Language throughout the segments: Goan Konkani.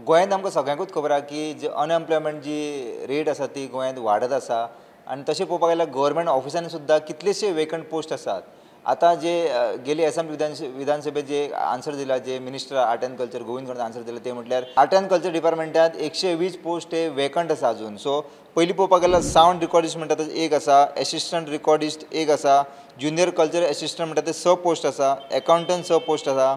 गोंयांत आमकां सगळ्यांकूच खबर आहा की जे अनएम्प्लॉयमेंट जी रेट आसा ती गोंयांत वाडत आसा आनी तशें पळोवपाक गेल्यार गव्हर्मेंट ऑफिसांनी सुद्दां कितलेशे वेकंट पोस्ट आसात. आतां जे गेली एसएम विधानसभेत जे आन्सर दिला, जे minister art and culture Govind Gaonkar answer दिला ते म्हटल्यार आर्ट एंड कल्चर डिपार्टमेंटात 120 पोस्ट हे वेकंट आसा अजून. सो पयलीं पळोवपाक गेल्यार सावंड रिकॉर्डिस्ट म्हणटा ते एक आसा, एसिस्टंट रिकॉर्डिस्ट एक आसा, ज्युनियर कल्चर एसिस्टंट म्हणटा ते 6 पोस्ट आसा, एकाउंटंट 6 पोस्ट आसा,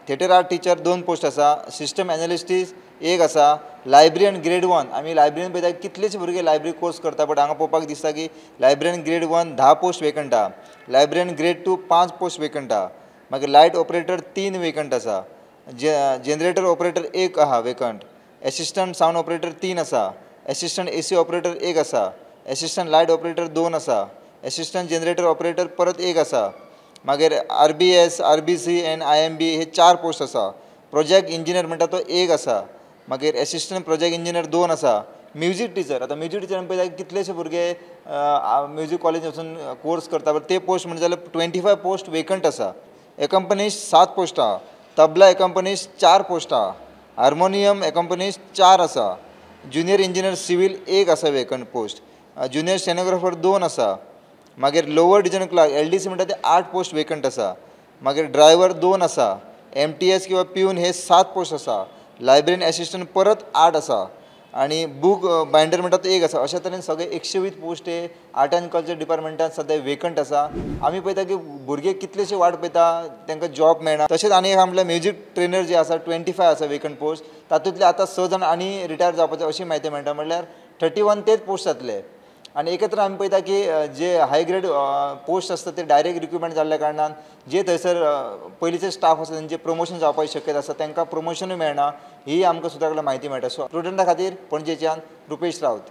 थिएटर आर्ट टिचर 2 पोस्ट आसा, सिस्टम एनालिस्टीस 1 आसा, लायब्ररीयन ग्रेड 1. आमी लायब्ररीन पळयता कितलेशे भुरगे लायब्ररी कोर्स करता, बट हांगा पळोवपाक दिसता की लायब्ररीयन ग्रेड 1 10 पोस्ट वेकंट आहा, लायब्ररीयन ग्रेड 2 5 पोस्ट वेकंट आहा, मागीर लायट ऑपरेटर 3 वेकंट आसा, जनरेटर ऑपरेटर 1 आहा वेकंट, एसिस्टंट सावंड ऑपरेटर 3 आसा, एसिस्टंट एसी ऑपरेटर 1 आसा, एसिस्टंट लायट ऑपरेटर 2 आसा, एसिस्टंट जनरेटर ऑपरेटर परत 1 आसा, मागीर RBS, RBC and IMB हे 4 पोस्ट आसा, प्रोजेक्ट इंजिनियर म्हणटा तो 1 आसा, मागीर एसिस्टंट प्रोजेक्ट इंजिनियर 2 आसा, म्युजीक टिचर. आतां म्युजीक टिचर पळयता कितलेशे भुरगे म्युजीक कॉलेज वचून कोर्स करता, बट ते पोस्ट म्हणटा जाल्यार 25 पोस्ट वेकंट आसा. एकम्पनिस्ट 7 पोस्ट आहा, तबला एकम्पनिस्ट 4 पोस्ट आहा, हार्मोनियम एकम्पनिस्ट 4 आसा, ज्युनियर इंजिनियर सिवील 1 आसा वेकंट पोस्ट, ज्युनियर स्टेनोग्राफर 2 आसा, मागीर लोअर डिविजन क्लार्क LDC म्हणटा ते 8 पोस्ट वेकंट आसा, मागीर ड्रायव्हर 2 आसा, MTS किंवा प्यून हे 7 पोस्ट आसा, लायब्ररीन एसिस्टंट परत 8 आसा आनी बूक बायंडर म्हणटा तो 1 आसा. अशा तरेन सगळे 120 पोस्ट हे आर्ट एंड कल्चर डिपार्टमेंटान सद्या वेकंट आसा. आमी पळयता की भुरगे कितलेशे वाट पळयता तांकां जॉब मेळना. तशेंच आनी एक म्हटल्यार म्युजीक ट्रेनर जे आसा 25 आसा वेकंट पोस्ट, तातूंतले आतां 6 जाण आनी रिटायर जावपाचे अशी म्हायती मेळटा, म्हटल्यार 31 तेच पोस्ट जातले. आनी एकत्र आमी पळयता की जे हाय ग्रेड पोस्ट आसता ते डायरेक्ट रिक्रुटमेंट जाल्ल्या कारणान जे थंयसर पयलींचे स्टाफ आसा तेंचे प्रमोशन जावपाची शक्यता आसा, तांकां प्रमोशनूय मेळना, ही आमकां सुद्दां म्हायती मेळटा. सो स्टुडंटा खातीर पणजेच्यान रुपेश राऊत.